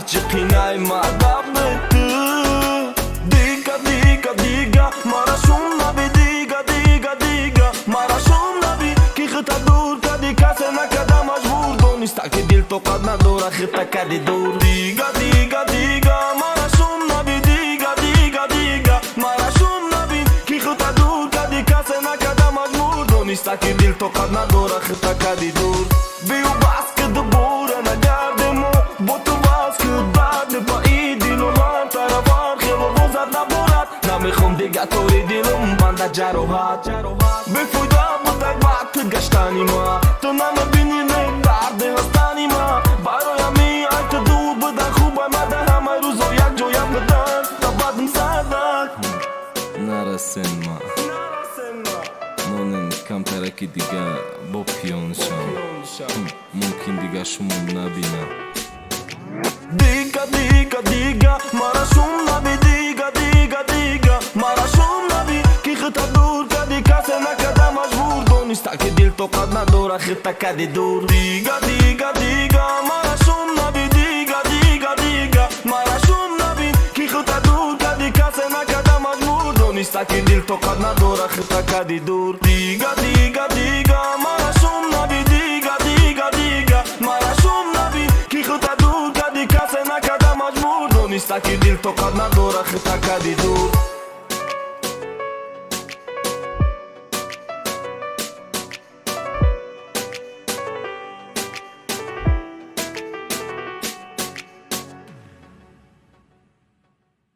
Ҳарчи қинай мада бе ту. Дига, дига, дига, мара шум наби. Дига, дига, дига, мара шум наби, ки хита дур кади, касе накада маҷбур. Дониста, ки дил тоқат надора, хита кади дур. Дига, дига, дига, мара шум наби. Дига, дига, дига, мара шум наби, ки хита дур кади, касе накада маҷбур. Дониста, ки дил тоқат надора, хита кади дур. Биё, бас ки, дубора нагардему. Бо ту бас ки, дарди паи дилу ҳар тарафар хело бозад наборад. Намехом дига тори дилум банда ҷароҳат. Бефоида будак вақт гаштани ма. Ту намебини, не дарди ҳастани ма. Барои ҳамин ай ту дур будан хубай. Мада ҳамаи рӯзо якҷоя будан табадм задак. Нарасен ма, монен камтараки дига бо пиён шам, мумкин дига шумо набинам. Дига, дига, дига, мара шум наби. Дига, дига, дига, мара шум наби, ки хита дур кади, касе накада маҷбур. Дониста, ки дил тоқат надора, хита кади дур. Дига, дига, дига, мара шум наби. Дига, дига, дига, мара шум наби, ки хита дур кади, касе накада маҷбур. Дониста, ки дил тоқат надора, хита кади дур. Дига, дига, дига, мара шум наби. Дига, дига, дига, мара шум наби, ки хита дур кади, касе накада маҷбур. Дониста, ки дил тоқат надора, хита кади дур.